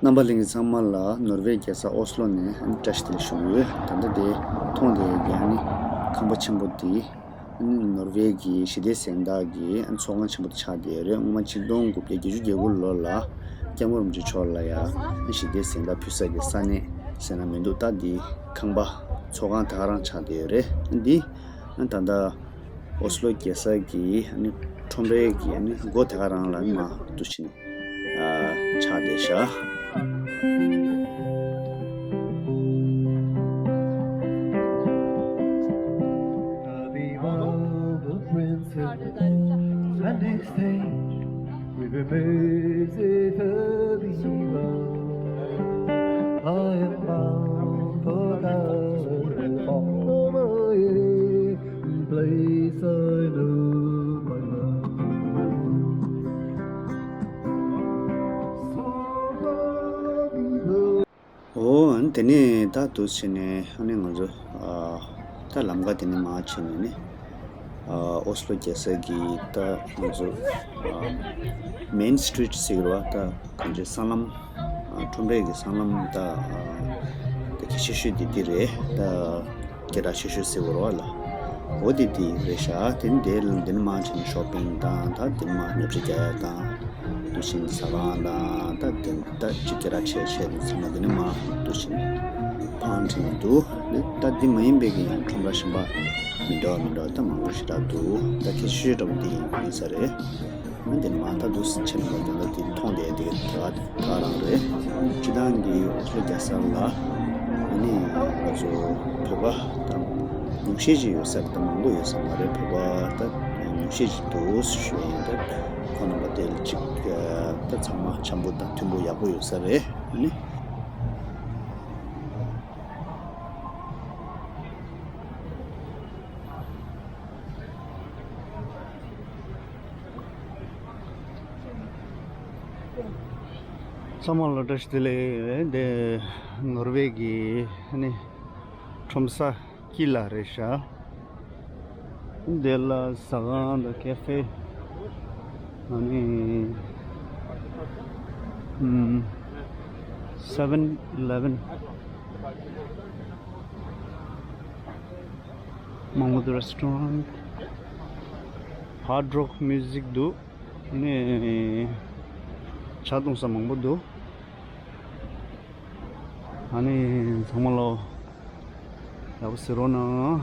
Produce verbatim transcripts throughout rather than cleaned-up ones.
རྣམ་པ་ལྷན་རྒྱས་ཚང་མ་ལ་ནོར་ཝེ་རྒྱལ་ས་ཨོ་སི་ལོ་ནས་ཨ་ནི་བཀྲ་ཤིས་བདེ་ལེགས་ཞུ་གི་ཡོད། ད་ལྟ་དེ་མཐོང་བསྡད་ཡོད་ཀྱི་ཨ་ནི་ཁང་པ་ཆེན་པོ་དེ་ཨ་ནི་ནོར་ཝེ་གི་ཞི་བདེ་གཟེངས་རྟགས་ཀྱི་ཨ་ནི་ཚོགས་ཁང་ཆེན་པོ་དེ་ཆགས་བསྡད་ཡོད་རེད། སྔོན་མ་ཆིག་སྟོང་དགུ་བརྒྱ་བརྒྱད་ཅུ་གྱ་དགུ་ལོ་ལ་སྐྱབས་མགོན་རིན་པོ་ཆེ་མཆོག་ལ་ཡ་ཨ་ནི་ཞི་བདེ་གཟེངས་རྟགས་ཕུལ་ས་གི་ས་གནས་ཟེར་ན་མི་འདུག་ད་དེ་ཁང་པ་ཚོགས་ཁང་དེ་ག་རང་ཆགས་བསྡད་ཡོད་རེད། ཨ་ནི་འདི་ཨ་ནི་ད་ལྟ་ཨོ་སི་ལོ་རྒྱལ་ས་གི་ཨ་ནི་ཁྲོམ་རའི་གི་ཨ་ནི་སྒོ་དེ་ག་རང་ལ་ཨ་ནི་མར་འདུག་བྱས་ནས་ཨ་ཆགས་བསྡད་ཤག With a merciful Redeemer, I am bound for God, for my place I know my love. So far below. ཨོ། ཨ་ནི་དེ་ནས་ད་འདུག་བྱས་ནས་ཨ་ནི་ང་ཚོ་ཨ་ད་ལམ་ཁ་དེ་ནས་མར་ཕྱིན་ནས་ནི་ཨ་ཨོ་སི་ལོ་རྒྱལ་ས་གི་ད་ང་ཚོ་ཨ་མེན་སི་ཊི་རིཊ་ཟེར་གྱི་རེད་བ། ད་གང་ཅི་སྲང་ལམ་ཨ་ཁྲོམ་རའི་གི་སྲང་ལམ་ད་ཨ་ད་གལ་ཆེ་ཤོས་དེ་འདི་རེད། ད་སྐད་གྲགས་ཆེ་ཤོས་ཟེར་གྱི་རེད་བ་ལ། འོ་དེ་དེ་རེད་ཤག་དེ་ནས་དེ་ལ་དེ་ནས་མར་ཕྱིན་ནས་ཤོ་པིང་དང་ད་དེ་ནས་མར་ཉོ་ཆ་རྒྱག་ཡ་དང་། དེ་བཞིན་ཟ་ཁང་དང་ད་དེ་ད་ཅིག་སྐད་གྲགས་ཆེ་ཆེ་དེ་ཚང་མ་དེ་ནས་མར་འདུག་བཞིན་ཕར་འགྲིམ་འདུག་ད་འདི་མ་ཡིན་པའི་གི་ཡང་ཁྲོམ་ར་གཞན་པ་མི་འདྲ་བ་མི་འདྲ་བ་ད་མང་པོ་ཞེ་དྲག་འདུག་ད་གལ་ཆེ་ཤོས་འདྲ་པོ་འདི་ཡིན་ཡིན་ས་རེད། ཨ་འདི་ནས་མར་ད་འདུག་ཕྱིན་ནས་མར་དེ་འདྲ་དེ་མཐོང་བསྡད་དེ་ད་ག་ད་ག་རང་རེད། སྤྱིར་བཏང་གི་ཨོ་སི་ལོ་རྒྱལ་ས་ལ་ཨ་ནི་ང་ཚོ་བོད་པ་ད་ཉུང་ཤས་ཅིག་ཡོད་ས་རེད། ད་མང་པོ་ཡོད་ས་མ་རེད། བོད་པ་ད་ཉུང་ཤས་ཅིག་འདུག་ཞུ་ཡིན། ད་ཁོང་རྣམ་པ་དེ་ལ་ཅིག་ད་ཚང་མ་འཆམ་པོ་དང་མཐུན་པོ་ཡག་པོ་ཡོད་ས་རེད། ཨ་ནི། ཚང་མ་ལ་བཀྲ་ཤིས་བདེ་ལེགས། འདི་ནོར་ཝེ་གི་ནི་ཁྲོམ་ས་དཀྱིལ་ལ་རེད་ཤག་འདི་ལ་ཟ་ཁང་དང་ཀེ་ཧྥེ་ཨ་ནི་ཨམ་སེ་བེན་ཨི་ལེ་བེན། མང་པོ་འདུག་རེ་སི་ཊོ་རན་ཊི། ཧར་ཌི་རོག་མིའུ་ཟིག་འདུག་ཨ་ནི་ཇ་འཐུང་ས་མང་པོ་འདུག་ཨ་ནི་ཚང་མ་ལོ་ཡག་པོ་གཟིགས་རོགས་གནང་།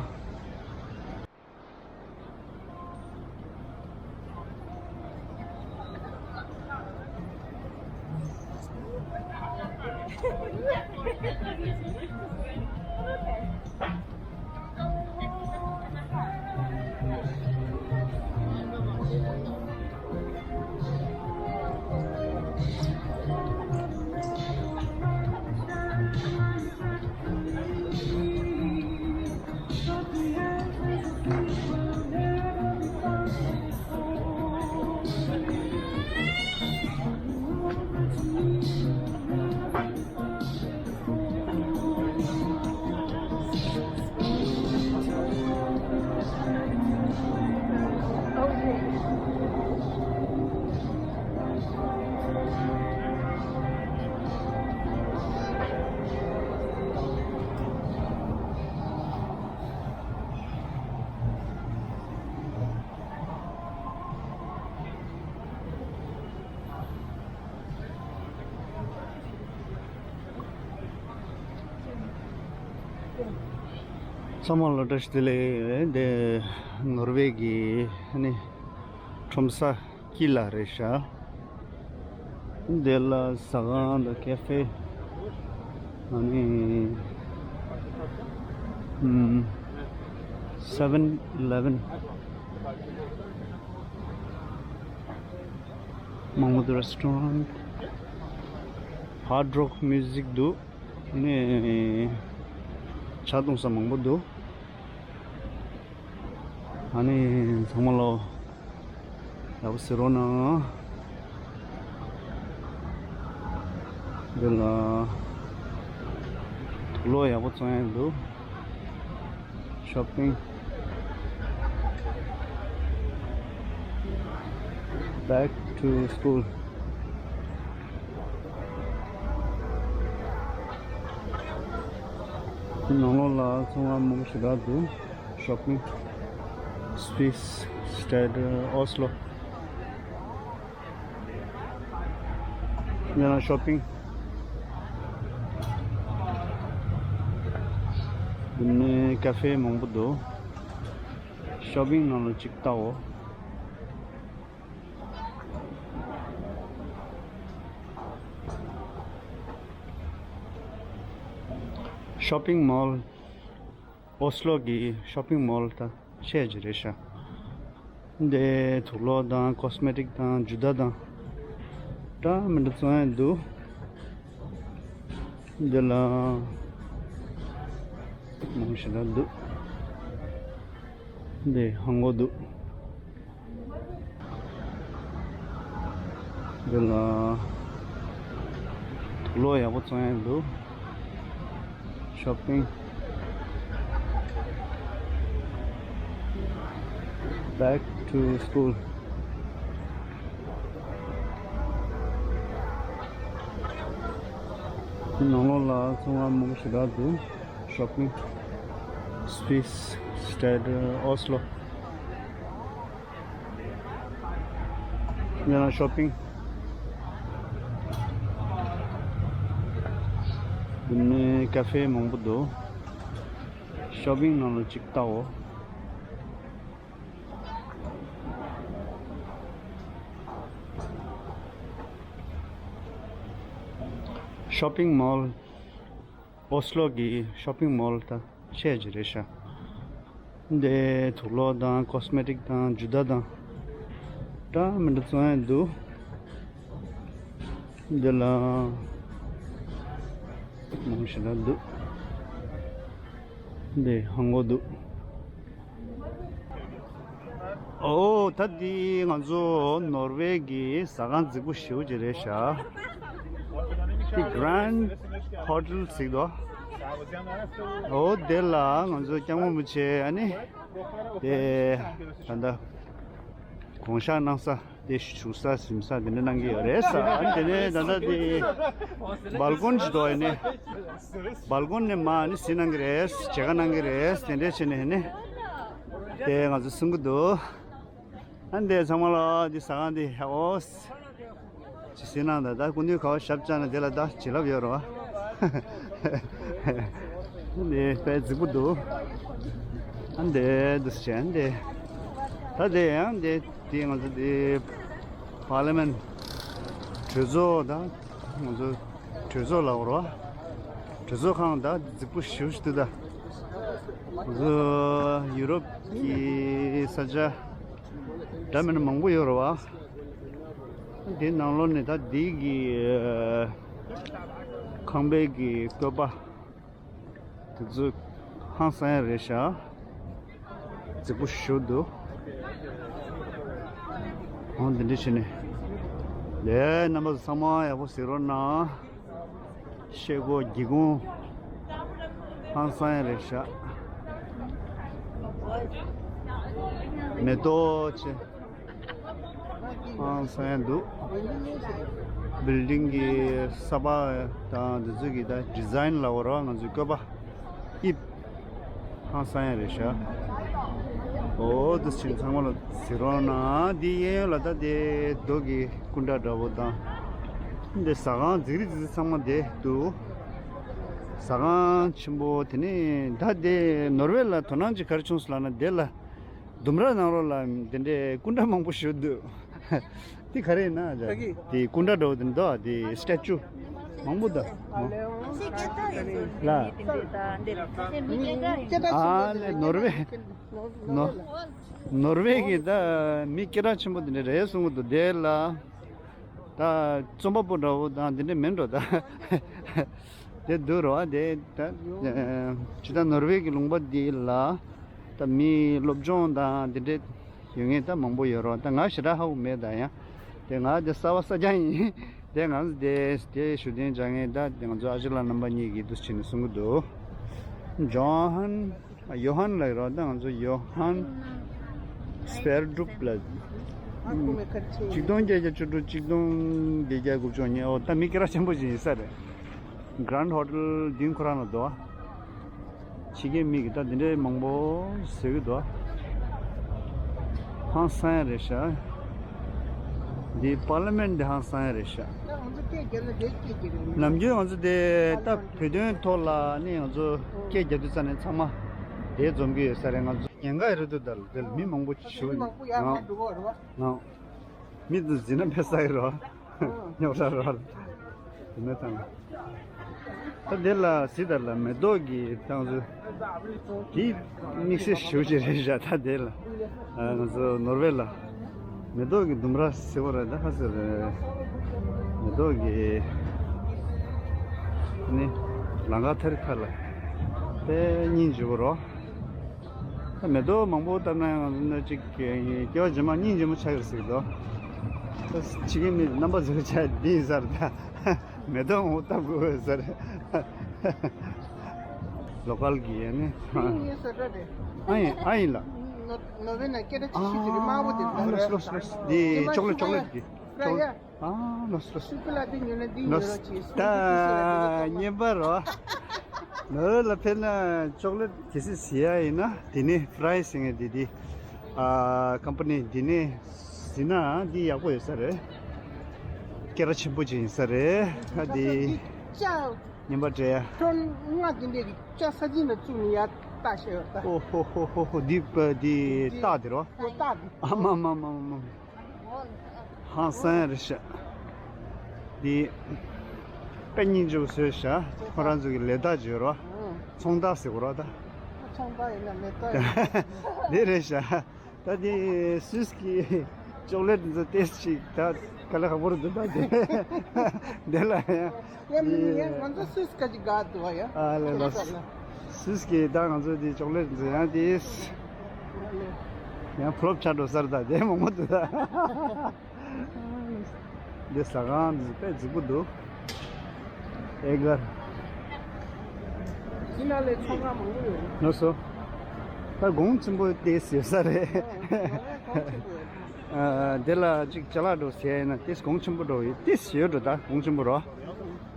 ཚང་མ་ལ་བཀྲ་ཤིས་བདེ་ལེགས། འདི་ནོར་ཝེ་གི་ནི་ཁྲོམ་ས་དཀྱིལ་ལ་རེད་ཤག་འདི་ལ་ཟ་ཁང་དང་ཀེ་ཧྥེ་ཨ་ནི་ཨམ་སེ་བེན་ཨི་ལེ་བེན། མང་པོ་འདུག་རེ་སི་ཊོ་རན་ཊི། ཧར་ཌི་རོག་མིའུ་ཟིག་འདུག་ཨ་ནི་ཇ་འཐུང་ས་མང་པོ་འདུག་ཨ་ནི་ཚང་མ་ལོ་ཡག་པོ་གཟིགས་རོགས་གནང་། འདི་ལ་དུག་ལོག་ཡག་པོ་བཙོང་ཡག་འདུག Shopping. Back to school. ནང་ལོགས་ལ་ཚོང་ཁང་མང་པོ་ཞེ་དྲག་འདུག Shopping Swiss Stadt Oslo། ཡང་ན་shopping། འདི་ནས་ཀ་ཧྥེ་མང་པོ་འདུག Shopping ནང་ལ་གཅིག་ལྟའོ། Shopping mall། ཨོ་སི་ལོ་གི་shopping mall ད་ཆེ་ཅིག་རེད་ཤག་འདི་དུག་ལོག་དང་cosmetic དང་ཇུ་ཏ་དང་འདྲ་མི་འདྲ་བཙོང་ཡ་འདུག་འདི་ལ་མང་ཞེ་དྲག་འདུག་འདི་ཧང་གོ་འདུག་འདི་ལ་དུག་ལོག་ཡག་པོ་བཙོང་ཡ་འདུག Shopping back to school། ནང་ལོགས་ལ་ཚོང་ཁང་མང་པོ་ཞེ་དྲག་འདུག Shopping Swiss Stadt Oslo། ཡང་ན་shopping། འདི་ནས་ཀ་ཧྥེ་མང་པོ་འདུག Shopping ནང་ལ་གཅིག་ལྟའོ། Shopping mall། ཨོ་སི་ལོ་གི་shopping mall ད་ཆེ་ཅིག་རེད་ཤག་འདི་དུག་ལོག་དང་cosmetic དང་ཇུ་ཏ་དང་འདྲ་མི་འདྲ་བཙོང་ཡ་འདུག་འདི་ལ་མང་ཞེ་དྲག་འདུག་འདི་ཧང་གོ་འདུག་ཨོ་ད་འདི་ང་ཚོ་ནོར་ཝེ་གི་ཟ་ཁང་རྫིག་པོ་ཞེ་པོ་ཅིག་རེད་ཤག་འདི་Grand Hotel ཟེར་འདུག་ཨོ་དེ་ལ་ང་ཚོ་སྐྱབས་མགོན་རིན་པོ་ཆེ་ཨ་ནི་དེ་ད་ལྟ་དགོངས་ཞག་གནང་ས། དེ་བཞུགས་ས་གཟིམ་ས་དེ་འདྲ་གནང་གི་ཡོད་རེད་ས། ཨ་ནི་དེ་ནས་ད་ལྟ་དེ་སྦལ་ཀོན་ཞིག་འདུག་ཨ་ནི་སྦལ་ཀོན་ནས་མར་ཨ་ནི་གཟིགས་གནང་གི་རེད། མཇལ་ཁ་གནང་གི་རེད། དེ་འདྲས་བྱས་ནས་ཨ་ནི་དེ་ང་ཚོ་གསུང་གི་འདུག་ཨ་ནི་དེ་ཚང་མ་ལ་དེ་ཟ་ཁང་དེ་ཧ་འོ་ཅི་གཟིགས་གནང་ད། ད་སྐུ་མདུན་ག་བ་ཞབས་བཅགས་ན་དེ་ལ་ད་བྱིན་རླབས་ཡོད་རེད་བ། འདི་དཔེ་རྫིག་པོ་འདུག་ཨ་འདི་འདུག་སེ་བྱས་འདི། ད་དེ་ཡང་འདི་དེ་ང་ཚོ་འདི་པར་ལི་མེན་གྲོས་ཚོགས་ད་ང་ཚོ་གྲོས་ཚོགས་ལ་འོར་བ། གྲོས་ཚོགས་ཁང་ད་རྫིག་པོ་ཞེ་པོ་ཞིག་འདུག་ད་ང་ཚོ་ཡུ་རོབ་ཀྱི་ས་ཆ་འདྲ་མིན་མང་པོ་ཡོད་རེད་བ། འདི་ནང་ལོགས་ནས་ད་འདི་གི་ཁང་པའི་གི་བཀོད་པ་དེ་ཚོ་ཧང་སང་ཡ་རེད་ཤག་རྫིག་པོ་ཞེ་པོ་འདུག་ཨང་འདི་འདྲ་བྱས་ནས་ལས་རྣམ་པ་ཚོ་ཚང་མ་ཡག་པོ་གཟིགས་རོགས་གནང་། ཤེལ་སྒོ་སྒེའུ་ཁུང་ཧང་སང་ཡ་རེད་ཤག་མེ་ཏོག་ཆེ་ཧང་སང་ཡ་འདུག་བིལ་ཌིང་གི་ས་ཕག་དང་འདི་ཚོ་གི་ད་ཌི་ཛའིན་ལབ་དགོས་རེད་བ། ང་ཚོའི་བཀོད་པ་དབྱིབས་ཧང་སང་ཡ་རེད་ཤག་ཨོ་དེ་ཕྱིན་ཚང་མ་ལ་གཟིགས་རོགས་གནང་། འདི་གཡས་གཡོན་ལ་ད་དེ་རྡོ་གི་སྐུ་འདྲ་འདྲ་པོ་དང་། འདི་ཟ་ཁང་རྫིག་རི་རྫིག་རི་ཚང་མ་དེ་འདུག་ཟ་ཁང་ཆེན་པོ་དེ་ནས་ད་དེ་ནོར་ཝེ་ལ་དོ་སྣང་ཅིག་ག་རེ་བྱུང་སོང་ལབ་ན་དེ་ལ་ལྡུམ་ར་ནང་ལོགས་ལ་དེ་འདྲའི་སྐུ་འདྲ་མང་པོ་ཞིག་འདུག་དེ་ག་རེ་ཡིན་ན་ད་གི་དེ་སྐུ་འདྲ་འདྲ་པོ་དེ་འདུག་དེ་སི་ཊེ་ཅུ་མང་པོ་འདུག་ལ། ཨ་ལེ་ནོར་ཝེ། ནོ། ནོར་ཝེ་གི་ད་མི་སྐད་གྲགས་ཆེན་པོ་དེ་འདྲ་རེད་གསུང་གི་འདུག་དེ་ལ་ད་རྩོམ་པ་པོ་འདྲ་པོ་དང་དེ་འདྲ་མིན་འགྲོ་ད། དེ་འདུག་རོ་དེ་ད་ཇི་ལྟར་ནོར་ཝེ་གི་ལུང་པ་འདི་ལ་ད་མི་སློབ་སྦྱོང་དང་དེ་འདྲ་ཡོད་མཁན་ད་མང་པོ་ཡོད་རོ། ད་ང་ཞེ་དྲག་ཧ་གོ་མེད་ད། ཡང་དེ་ང་དེ་གསར་པ་གསར་རྐྱང་ཡིན། དེ་ང་ཚོ་དེ་དེ་ཞུ་རྟེན་བྱ་མཁན་ད་དེ་ང་ཚོ་ཨ་ཅེ་ལགས་རྣམ་པ་གཉིས་ཀྱིས་འདུག་སེ་བྱས་ནས་གསུང་གི་འདུག་ཇོ་ཧན། ཡོ་ཧན་ལབ་ཀྱི་རེད་བ། ད་ང་ཚོ་ཡོ་ཧན་སྤེར་ཌུབ་ལ། ཆིག་སྟོང་བརྒྱད་བརྒྱ་བཅུ་དྲུག་ཆིག་སྟོང་བརྒྱད་བརྒྱ་དགུ་བཅུ་གཉིས། ཨོ་ད་མི་སྐད་གྲགས་ཆེན་པོ་ཞིག་ཡིན་ས་རེད། གྷ་རན་ཌི་ཧོ་ཊེལ་མདུན་ཁོ་རང་ལ་འདུག་བ། ཕྱི་རྒྱལ་མི་གིས་ད་འདི་འདྲའི་མང་པོ་ཟེར་གི་འདུག་ཧང་སང་ཡ་རེད་ཤག་འདི་པར་ལི་མེན་འདི་ཧང་སང་ཡ་རེད་ཤག་ད་ང་ཚོ་སྐད་རྒྱབ་ན་དེ་སྐད་རྒྱབ་ཡོད་མ་རེད། ནམ་རྒྱུན་ང་ཚོ་དེ་ད་བོད་དོན་ཐོག་ལ་ནི་ང་ཚོ་སྐད་རྒྱབ་དུས་ཙམ་ནས་ཚང་མ་དེ་འཛོམས་ཀྱི་ཡོད་ས་རེད། ང་ཚོ་ཉེན་ཁ་ཡོད་རེད་འདུག་ད་ལ་དེ་ལ་མི་མང་པོ་ཞིག་མི་མང་པོ་ཡར་མར་འགྲོ་གི་རེད་བ། ང་མི་དེ་ཚོ་འཛིན་ར་མེད་ས་ཡོད་རེད་བ། རྙོག་དྲ་རོ། དེ་ནས་དང་། ད་དེ་ལ་གཟིགས་དང་ལ་མེ་ཏོག་གི་ཐང་ཚོ། དེ་དམིགས་བསལ་ཞེ་པོ་ཅིག་རེད་ཤག་ད་དེ་ལ། ང་ཚོ་ནོར་ཝེ་ལ། མེ་ཏོག་གི་ལྡུམ་ར་ཟེར་བ་རེད་ད་ཁ་ཟེར་རེད། མེ་ཏོག་གི་ནི། ལང་ཀ་ཐེར་ཁ་ལ། དཔེ་སྙིང་རྗེ་པོ་རོ། མེ་ཏོག་མང་པོ་བཏབ་ན་ཡང་ང་ཚོ་ནི་ཅིག་སྐྱེ་བ་རྗེས་མ་སྙིང་རྗེ་མོ་ཆགས་ཀྱི་རེད་ཟེར་གི་འདུག་ད་ཕྱི་རྒྱལ་མི་རྣམ་པ་ཚོའི་ཆ་འདི་ཡིན་ས་རེད་ད། མེ་ཏོག་མང་པོ་བཏབ་དགོས་ས་རེད། ལོ་ཀལ་གི་ཡ་ནི། ཨ་ཡིན་ཨ་ཡིན་ལ། ནོ་ནོ་བེ་ན་སྐད་གྲགས་ཆེ་ཤོས་ཀྱི་དམར་པོ་དེ་ཨ་ལོས་ལོས་ལོས། འདི་ཅོག་ལེ་ཅོག་ལེ་གི་ཅོག་ལེ། ཨ་ལོས་ལོས། སུ་ཀུ་ལ་དེ་ཉོས་ན་འདི་ཉོས་རོགས་གྱིས། སུ་ཀུ་ལ་དེ་ཉོས་ན་འདི་ཉོས་རོགས་གྱིས། ད་ཉེ་པར་རོ། ནོ་ལ་ཕེབས་ན་ཅོག་ལེ་ཊི་གལ་སྲིད་ཟ་ཡ་ཡིན་ན་དེ་ནས་ཕ་རའི་ཟེར་མཁན་དེ་དེ། ཨ་ཀམ་པ་ནི་དེ་ནས་ཟིན་ན་འདི་ཡག་པོ་ཡོད་ས་རེད། སྐད་གྲགས་ཆེན་པོ་ཅིག་ཡིན་ས་རེད། ཨ་དེ་ཉན་པ་འདྲ་ཡ། ཁྲོན་ལྔ་དེ་འདྲས་ཀྱི་ལྕགས་ས་ཆེན་ལ་བཙུགས་ནས་ཡར་ལྟ་ཤེས་ཡོད་ད། ཨོ་ཧོ་ཧོ་ཧོ་ཧོ། འདི་པ་འདི་རྟགས་དེ་རོ། ཨོ་རྟགས་དེ། ཨ་མ་མ་མ་མ་མ། ཧང་སང་རེད་ཤག་འདི་དཔེ་སྙིང་རྗེ་པོ་བཟོས་ཤག་ཁོ་རང་ཚོ་གི་ལས་རྟགས་བརྗོད་རོགས། ཚོང་རྟགས་ཟེར་དགོས་རོགས་ད། ཚོང་རྟགས་ཡིན་ན་ལས་རྟགས་ཡིན། འདི་རེད་ཤག་ད་འདི་སུད་སི་གི་ཅོག་ལེ་ཊི་འདི་ཚོ་ཏེས་ཅིག་ད་ག་ལེ་ཧ་པོ་རུ་འདུག་ད་འདི་འདི་ལ་ཡང་། ཡ་མི་ཡ་ང་ཚོ་སུད་སི་ཁ་ཅིག་དགའ་འདུག་བ་ཡ། ཨ་ལེ་ལ། སུད་སི་གི་ད་ང་ཚོ་འདི་ཅོག་ལེ་ཊི་འདི་ཚོ་ཡང་འདི། ཡང་ཕོ་ལོབ་ཆགས་འགྲོ་ས་རེད་ད་དེ་མང་པོ་འདུག་ད། འདི་ཟ་ཁང་འདི་དཔེ་རྫིག་པོ་འདུག་ཨེ་གར། འདི་ནང་ལ་ཚོང་ཁང་མང་པོ་ཡོད་རེད། ལགས་སོ། ད་གོང་ཆེན་པོ་དེ་ཟེར་ས་རེད། ཨ་ཨ་གོང་ཆེན་པོ་ཡོད་རེད། ཨ་དེ་ལ་ཅིག་ཅ་ལག་འགྲོ་ཟེར་ཡ་ཡིན་ན་དེ་གོང་ཆེན་པོ་འགྲོ་ཡོད་དེ་ཡོད་འགྲོ་ད་གོང་ཆེན་པོ་རོ།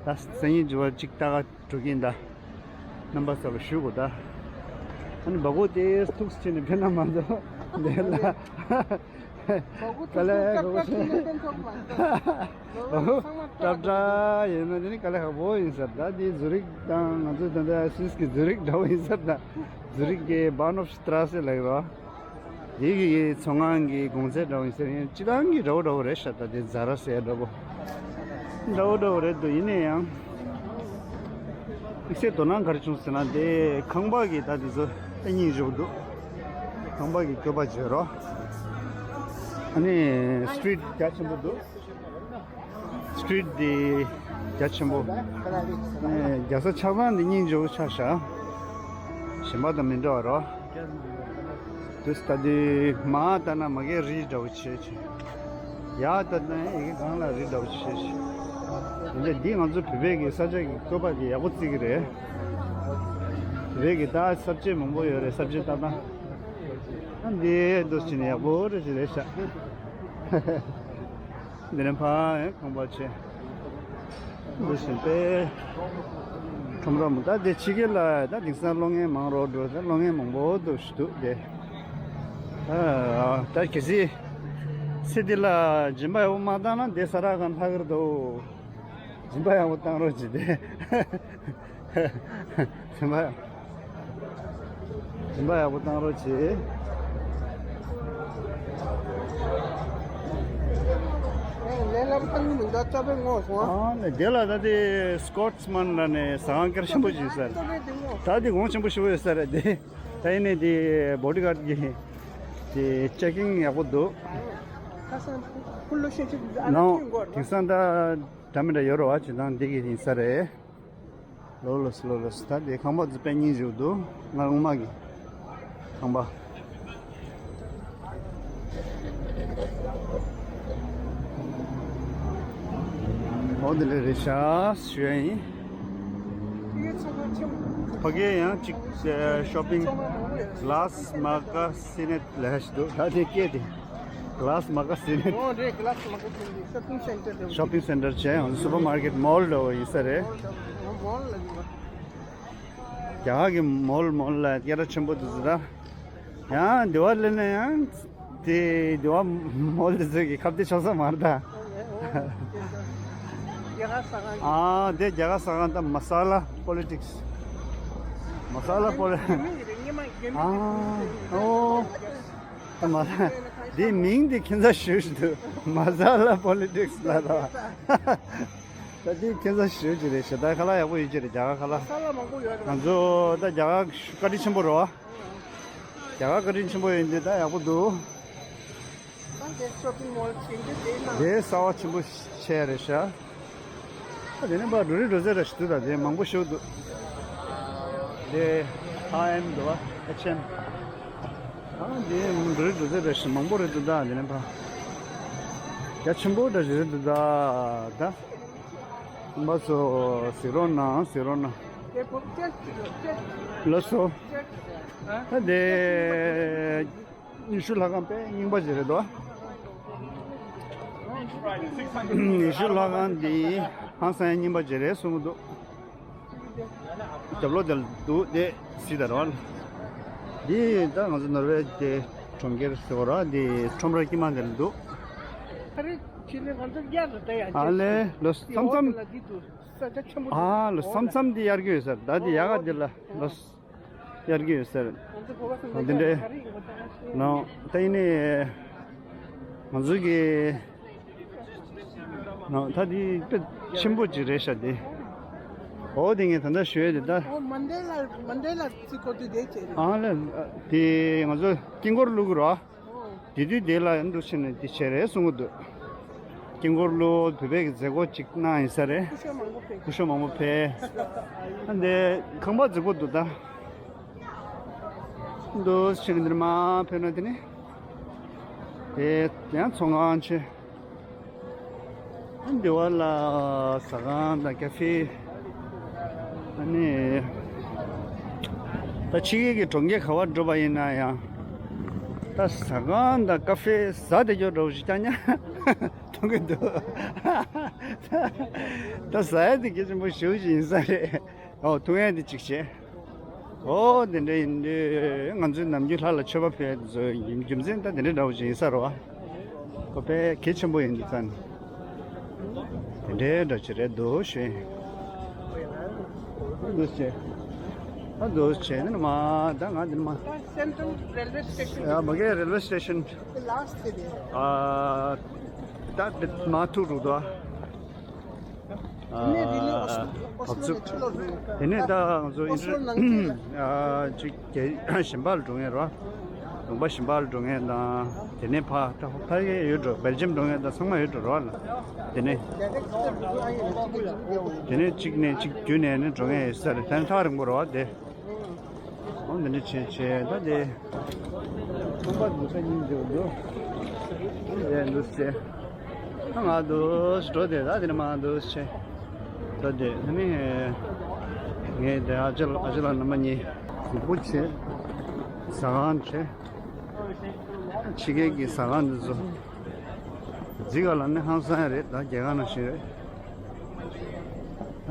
ད་སང་ཉིན་འགྱུར་བ་ཅིག་ལྟ་ག་འགྲོ་གིན་ད། རྣམ་པ་ཚོ་ལ་ཞུ་དགོས་ད། ཨ་ནི་སྦ་ཁུག་དེ་ཐུགས་སུ་ཆེ་ནས་ཕེབས་ན་མ་གཏོགས་འདི་ལ། སྦ་ཁུག་ཐུགས་སུ་ཀྲབ་ཀྲབ་ཆེ་ནས་ཕེབས་ཐུབ་མ་གཏོགས། སྦ་ཁུག་ཀྲབ་ཀྲབ་ཡོད་ན་དེ་ནི་དཀའ་ལས་ཁག་པོ་ཡིན་ས་རེད་ད། འདི་ཛུ་རིག་དང་ང་ཚོ་ད་ལྟ་སུད་སི་གི་ཛུ་རིག་འདྲ་བོ་ཡིན་ས་རེད་ད། ཛུ་རིག་གི་བྷ་ནོབ་ཤི་ཏྲ་སེ་ལབ་ཀྱི་རེད། དེ་གི་ཚོང་ཁང་གི་གོང་ཚད་འདྲ་བོ་ཡིན་ཟེར་ཡང་སྤྱིར་བཏང་གི་འདྲ་བོ་འདྲ་བོ་རེད་ཤག་ད་དེ་ཛ་ར་ཟེར་འདྲ་བོ་འདྲ་བོ་འདྲ་བོ་རེད་འདུག་ཡིན་ན་ཡང་དམིགས་བསལ་དོ་སྣང་ག་རེ་བྱུང་ཟེར་ན་དེ་ཁང་པ་གི་ད་དེ་ཚོ་ཨེ་སྙིང་རྗེ་པོ་འདུག་ཁང་པ་གི་བཀོད་པ་བརྗོད་རོགས། ཨ་ནི་སི་ཊི་རིཊ་རྒྱ་ཆེན་པོ་འདུག་སི་ཊི་རིཊ་འདི་རྒྱ་ཆེན་པོ། ཨེ་རྒྱ་ས་ཆགས་སྟངས་འདི་སྙིང་རྗེ་པོ་ཆགས་ཤག་གཞན་པ་དང་མི་འདྲ་བ་རོ། དུས་ད་དུས་མ་ལྟ་ན་མ་གའི་རི་འདྲ་བོ་བྱེད་ཅིང་། ཡ་ད་ལྟ་ཨེ་གི་གང་ལ་རི་འདྲ་བོ་བྱེད་ཅིང་། འདི་འདི་ང་ཚོ་བོད་པའི་གི་ས་ཆ་གི་བཀོད་པ་གི་ཡག་པོ་བརྩི་གི་རེད། བོད་པའི་གི་ད་ས་བཅད་མང་པོ་ཡོད་རེད་ས་བཅད་ལྟ་སྟངས། ཨ་འདི་འདུག་ཅིང་ཡག་པོ་རེད་ཅིག་རེད་ཤག་འདི་ནས་ཕ་ཡང་ཁང་པ་ཆེ། འདི་བཞིན་པས། ཁྲོམ་ར་མོ་ད་དེ་ཕྱི་རྒྱལ་ལ་ད་དེང་སང་གློག་བརྙན་མང་རོགས་འགྲོ་ད་གློག་བརྙན་མང་པོ་འདུག་ཞུ་འདུག་དེ། ད་གལ་སྲིད་ཚེ་འདི་ལ་སྦྱིན་པ་ཡག་པོ་མ་བཏང་ན་དེ་ས་ར་གང་ལྷག་གི་རེད་དོ། སྦྱིན་པ་ཡག་པོ་བཏང་རོགས་གྱིས་དེ། སྦྱིན་པ་ཡག་སྦྱིན་པ་ཡག་པོ་བཏང་རོགས་གྱིས། ལས་སླ་པོ་བཏང་གི་མི་འདུག་ཙག་པས་བསྔོགས་སོང་ཨ། ཨ་ནི་དེ་ལ་ད་དེ་སི་ཀོ་ཊི་མན་ལ་ནས་ཟ་ཁང་སྐར་ཆེན་པོ་ཅིག་ཟེར། ཙག་པས་དེ་བསྔོགས། ད་དེ་གོང་ཆེན་པོ་ཞིག་ཡོད་ས་རེད་དེ། ད་ཡིན་ནའི་དེ་བོ་ཌི་གཱ་ཌི་གི་དེ་ཅེ་ཀིང་ཡག་པོ་འདུག་ཁ་སང་ཕུ་ལོ་ཤེ་ཅིག་ཨ་ན་ནའོ་ཐུན་གོ་དེང་སང་ད་འདྲ་མི་འདྲ་ཡོད་རེད་བ། ཅི་དང་འདི་གི་ཡིན་ས་རེད། ལོ་ལོ་སི་ལོ་ལོ་སི་ད་དེ་ཁང་པ་ཚོ་དཔེ་སྙིང་རྗེ་པོ་འདུག་ང་སྔོན་མ་གི་ཁང་པ། འོ་དེ་འདྲ་རེད་ཤག་ཞུ་ཡ་ཡིན། ཕ་གིར་ཡང་གཅིག་ཤོ་པིང་ལཱ་སི་མ་ཀ་སི་ནེ་ལབ་ཡ་ཞིག་འདུག་ད་དེ་སྐད་དེ། གི་ལཱ་སི་མ་ཀ་སི་ནེ། ཨོ་རེད། གི་ལཱ་སི་མ་ཀ་སི་ནེ་ཤོ་པིང་སེན་ཊར་དེ། ཤོ་པིང་སེན་ཊར་བྱས་ཡང་སུ་པར་མར་ཀེཊ་མོལ་འདྲ་བོ་ཡིན་ས་རེད། ཨོ་མོལ་ལ་ཡིན་པ། རྒྱ་གར་གྱི་མོལ་མོལ་ལ་སྐད་གྲགས་ཆེན་པོ་དེ་ཚོ་ར། ཡང་འདི་བ་ལེན་ན་ཡང་དེ་འདི་བ་མོལ་དེ་ཚོ་གི་ཁ་གཏད་ཆོག་ས་མ་རེད་ད། རྒྱ་གར་ཟ་ཁང་གི། ཨ་དེ་རྒྱ་གར་ཟ་ཁང་ད་མ་ས་ལ་པོ་ལི་ཊིག་སི། མ་ས་ལ་པོ་ལི། རྒྱ་མི་རེད། སྔོན་མ་རྒྱ་མི་ཨ་རེད། ཨོ། ད་མ་ལ་འདི་མིང་འདི་ཁྱད་མཚར་ཞེ་པོ་ཞིག་འདུག་མ་ས་ལ་པོ་ལི་ཊིག་སི་ལ་ར། ད་འདི་ཁྱད་མཚར་ཞེ་པོ་ཅིག་རེད་ཤག་ད་ཁ་ལག་ཡག་པོ་ཡོད་ཀྱི་རེད། རྒྱ་གར་ཁ་ལག་ས་ལ་མང་པོ་ཡོད་རེད། ང་ཚོ་ད་རྒྱ་གར་བཀའ་དྲིན་ཆེན་པོ་རེད་བ། རྒྱ་གར་བཀའ་དྲིན་ཆེན་པོ་ཡིན་དུས་ད་ཡག་པོ་འདུག་ད་འདི་ཤོ་པིང་མོལ་ཆེན་པོ་དེ་ན། དེ་གསར་བ་ཆེན་པོ་ཆེ་རེད་ཤག་ད་དེ་ནས་ཕར་འབྲུ་རིགས་འགྲོ་ས་ར་ཞིག་འདུག་ད་དེ་མང་པོ་ཞིག་འདུག་དེ་ཨེཆ་ཨེན་འདུག་བ། ཨེཆ་ཨེན། ད་དེ་འབྲུ་རིགས་འགྲོ་ས་ར་ཞིག་མང་པོ་རེད་འདུག་ད་དེ་ནས་ཕར་རྒྱ་ཆེན་པོ་འདྲ་ཞིག་རེད་འདུག་ད་ད། ཁང་པ་ཚོ་གཟིགས་རོགས་གནང་། གཟིགས་རོགས་གནང་། དེ་བུ་ཅེ་ཅེ། ལགས་སོ། ཅེ་ཅེ། ད་དེ་ཉི་ཤུ་ལྷ་ཁང་དཔེ་རྙིང་པ་ཞིག་རེད་དོ། ཉི་ཤུ་ལྷ་ཁང་འདི་ཧང་སང་རྙིང་པ་ཞིག་རེད་གསུང་གི་འདུག་རྒྱབ་ལོགས་དེར་འདུག་དེ་གཟིགས་དང་རོགས། འདི་ད་ང་ཚོ་ནོར་ཝེ་གི་གྲོང་ཁྱེར་ཟེར་བ་ར། འདི་ཁྲོམ་ར་དཀྱིལ་མ་དེར་འདུག་ཁ་རི་ཆེ་ནས་ང་ཚོ་གཡར་རེད་ད་ཡ། ཨ་ལེ་ལོ་མཚམས་མཚམས། ས་ཆ་ཆེན་པོ་འདུག་ཨ་ལོ་མཚམས་མཚམས་འདི་གཡར་གྱི་ཡོད་ས་རེད། ད་འདི་ཡག་ག་འདི་ལ་ལོ་གཡར་གྱི་ཡོད་ས་རེད། ང་ཚོ་གོ་བ་སོང་འདི་འདྲའི་ག་རེ་ཡིན་པ་ད་ཤེས། ནོ་ད་ཡིན་ནི་ང་ཚོ་གི་ནོ་ད་འདི་དཔེ་ཆེན་པོ་ཅིག་རེད་ཤག་འདི། འོ་དེ་ངས་ད་ལྟ་ཞུ་ཡས་དེ་ད། འོ་མན་ཌེ་ལ་མན་ཌེ་ལ་རྩི་བཀོད་དུས་དེ་བྱས་རེད། ཨ་ལེ་དེ་ང་ཚོ་དཀྱིལ་འཁོར་བླུག་གི་རོ། དེ་དུས་དེ་ལ་འདུག་ཕྱིན་ནས་དེ་བྱས་རེད་གསུང་གི་འདུག་དཀྱིལ་འཁོར་ལོ་བོད་པའི་གི་མཛད་སྒོ་ཅིག་གནང་ཡིན་ས་རེད། སྐུ་ཞབས་མང་པོ་ཕེབས། སྐུ་ཞབས་མང་པོ་ཕེབས། ཨ་འདི་ཁང་པ་རྫིག་པོ་འདུག་ད་འདུག་ཕྱིན་འདིར་མ་ཕེབས་ན་དེ་ནི་དེ་ཡང་ཚོང་ཁང་ཆེ། འདི་བ་ལ་ཟ་ཁང་དང་ཀ་ཧྥེ། ཨ་ནི་ད་ཕྱི་རྒྱལ་གྱི་གྲོང་ཁྱེར་ག་བར་འགྲོ་བ་ཡིན་ན་ཡང་ད་ཟ་ཁང་དང་ཀ་ཧྥེ་ཟ་བསྡད་རྒྱུ་འདྲ་བོ་ཞིག་ཀྱང་ཉ་མཐོང་གི་འདུག་ད་ཟ་ཡ་དེ་གལ་ཆེན་པོ་ཞེ་པོ་ཞིག་ཡིན་ས་རེད། ཨོ་འཐུང་ཡ་དེ་གཅིག་བྱས། ཨོ་དེ་འདྲ་ཡིན་དུས་ང་ཚོའི་ནམ་རྒྱུན་ལྷ་ལ་མཆོད་པ་ཕུལ་ཡ་དེ་ཚོ་ཡིན་རྒྱུ་མཚན་ད་དེ་འདྲ་འདྲ་བོ་ཞིག་ཡིན་ས་རེད་བ། ཁོ་དཔེ་གལ་ཆེན་པོ་ཡིན་དུས་ཙང་དེ་འདྲའི་འདྲ་ཅིག་རེད་འདུག་ཞེས། འདུག་ཅེ། ཨ་འདུག་ཅེ་ནི་མ་ད་ང་འདི་མ། Central Railway Station. ཡ་མ་གི་རེལ་ཝེ་སི་ཊེ་ཤན། The last city. ཨ་ད་མ་ཐུག་རུ་དོ། ནས་རི་ལི་ཨོ་སི་ཨོ་སི་ལོ་ནས་ཕྱི་ལོགས་རུ། དེ་ནས་ད་ང་ཚོ་ཨོ་སི་ལོ་ནང་ཚུད་ཨ་ཅིག་གཞན་པ་ལ་འགྲོ་ངེས་རོ། ལུང་པ་གཞན་པ་ལ་འགྲོ་ངེས་དང་དེ་ནས་ཕ་ད་ཕ་གི་ཡོད་འགྲོ། སྦེལ་ཇམ་འགྲོ་ངེས་དང་ཚང་མ་ཡོད་འགྲོ་རོ་ལ། དེ་ནས་དེ་ནས་གཅིག་ནས་གཅིག་བརྒྱུད་ནས་ནི་འགྲོ་ངེས་ཡོད་ས་རེད། ད་ནི་ཐག་རིང་པོ་རོ་དེ། འོ་འདི་འདྲ་བྱས་བྱས་ད་དེ། ཁང་པ་འདི་ཚོ་གཉིས་འདུག་འདུག་དེ་འདུག་ཟེར། ད་ང་འདུག་འགྲོ་དེ་ད་དེ་ནས་མ་འདུག་བྱས། ད་དེ་ད་ནི། ངས་དེ་ཨ་ཅག་ཨ་ཅག་ལགས་རྣམ་པ་གཉིས། གཟིགས་པོ་བྱས། ཟ་ཁང་བྱས། ཕྱི་རྒྱལ་གྱི་ཟ་ཁང་འདི་ཚོ། རྫིག་ག་ལ་ནི་ཧང་སང་ཡ་རེད། ད་རྒྱལ་ཁབ་ནང་བཞིན་རེད།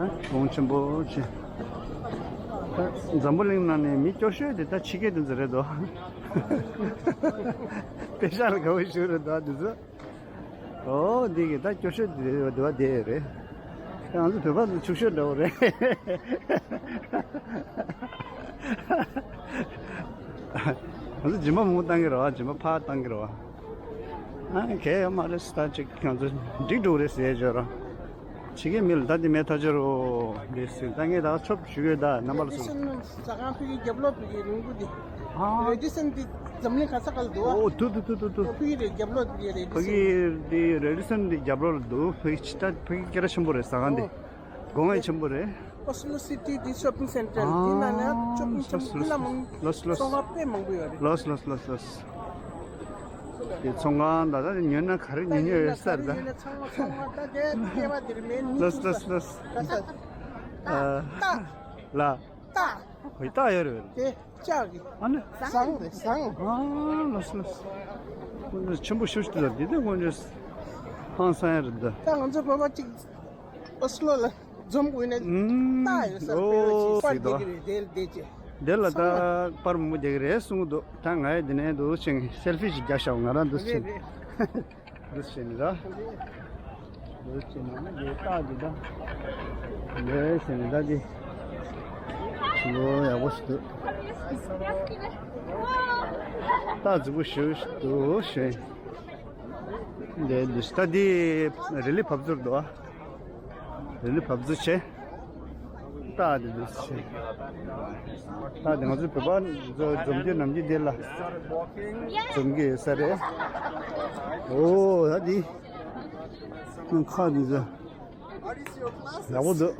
ཨ་གོང་ཆེན་པོ་ཆེ། ད་འཛམ་བུ་གླིང་ནང་ནས་མི་སྐྱོ་ཤོས་དེ་ད་ཕྱི་རྒྱལ་དེ་ཚོ་རེད་དོ། དཔེ་ཤག་ལ་དགའ་བོ་ཞིག་རེད་དོ་དེ་ཚོ། ཨོ་འདི་གི་ད་སྐྱོ་ཤོས་དེ་དེ་བ་དེ་རེད། ང་ཚོ་བོད་པ་ཚོ་ཕྱུག་ཤོས་འདྲ་བོ་རེད། ང་ཚོ་སྦྱིན་པ་མང་པོ་བཏང་གི་རེད་བ། སྦྱིན་པ་ཕར་བཏང་གི་རེད་བ། ཨ་གལ་ཡོད་མ་རེད། ད་ཅིག་ང་ཚོ་འགྲིག་འགྲོ་རེད་ཟེར་བརྗོད་ར། ཕྱི་རྒྱལ་མི་ལ་ད་འདི་མེད་ཐག་ཆོད་རོ། འདི་ཟེར་ད་ངས་ད་ཆོབ་ཞུ་གི་ད་རྣམ་པ་ལ་སོ། རེ་ཌི་སན་ཟ་ཁང་ཕ་གི་རྒྱབ་ལོགས་ཕ་གི་རིང་པོ་འདི། ཨ་རེ་ཌི་སན་འདི་འཛམ་གླིང་ག་ས་ག་ལ་འདུག་ཨ། ཨོ་ཐུ་ཐུ་ཐུ་ཐུ་ཐུ། ཕ་གི་རེད་རྒྱབ་ལོགས་འདི་རེ་ཌི་སན། ཕ་གི་འདི་རེ་ཌི་སན་འདི་རྒྱབ་ལོགས་ལ་འདུག་ཕ་གི་ཆི་ད་ཕ་གི་སྐད་གྲགས་ཆེན་པོ་རེད་ཟ་ཁང་འདི། ཨོ། དགོངས་ཡ་ཆེན་པོ་རེད། ཨོ་སི་ལོ་སི་ཊི་འདི་ཤོ་པིང་སེན་ཊར་འདི་ནང་ན་ཤོ་པིང་ཆེན་པོ་ལ་མང་། ལོས་ལོས། ཚོང་ཁང་དཔེ་མང་པོ་ཡོད་རེད། ལོས་ལོས་ལོས་ལོས། དེ་ཚོང་ཁང་ད་ད་ཉོས་ན་ག་རེ་ཉོས་ཉོས་ཡོད་ས་རེད་ད། ཚང་མ་ཚང་མ་ད་དེ་སྐྱེ་བ་འདིར་མེད་ནི། ལོས་ལོས་ལོས། ད་ས་ད་ལ། ད་ཧོ་ཡི་ད་ཡོད་རེད། དེ་ལྕགས་ཀྱི། ཨ་ནི། ཟངས་རེད་ཟངས། ཨ་ལོས་ལོས། ཁོང་ཚོ་ཆེན་པོ་ཤུགས་ཤུགས་ད་འདི་དེ་ཁོང་ཚོ་ཧང་སང་ཡ་རེད་ད། ད་ང་ཚོ་བོད་པ་གཅིག་ཨོ་སི་ལོ་ལ། འཛོམས་དགོས་ནས། ཨུམ། ད་ཡོད་ས། ཨོ། པེ་རོ་ཆེ། ཟིག་པར་དོ། བསྡད་ཀྱི་རེད། དེ་ལ་བསྡད་ཀྱི། དེ་ལ་ད་པར་མོ་བསྡད་ཀྱི་རེད་གསུང་གི་འདུག་ད་ང་ཡི་འདི་ནས་འདུག་ཕྱིན་སེལ་ཕི་ཞིག་རྒྱག་ཤག་ང་རང་འདུག་ཕྱིན། རེད་རེད། འདུག་ཕྱིན་ར། འདུག་ཕྱིན་ན་འདི་སྟག་འདི་ད། འདི་ཕྱིན་ད་འདི། ལོ་ཡག་པོ་ཞིག་འདུག་སྟག་རྫིག་པོ་ཞིག་འདུག་ཕྱིན། འདི་འདི་ད་འདི་རི་ལི་བབས་ཚུར་འདུག་ཨ། རི་ལི་བབས་ཚུར་བྱས། སྟག་འདི་འདུག་ཕྱིན། སྟག་འདི་ང་ཚོའི་བོད་པ་ཚོ་འཛོམས་རྒྱུ་ནམ་རྒྱུན་འདི་ལ་འཛོམས་ཀྱི་ཡོད་ས་རེད། ཨོ་ད་འདི། ཁ་འདི་ཚོ་ཡག་པོ་འདུག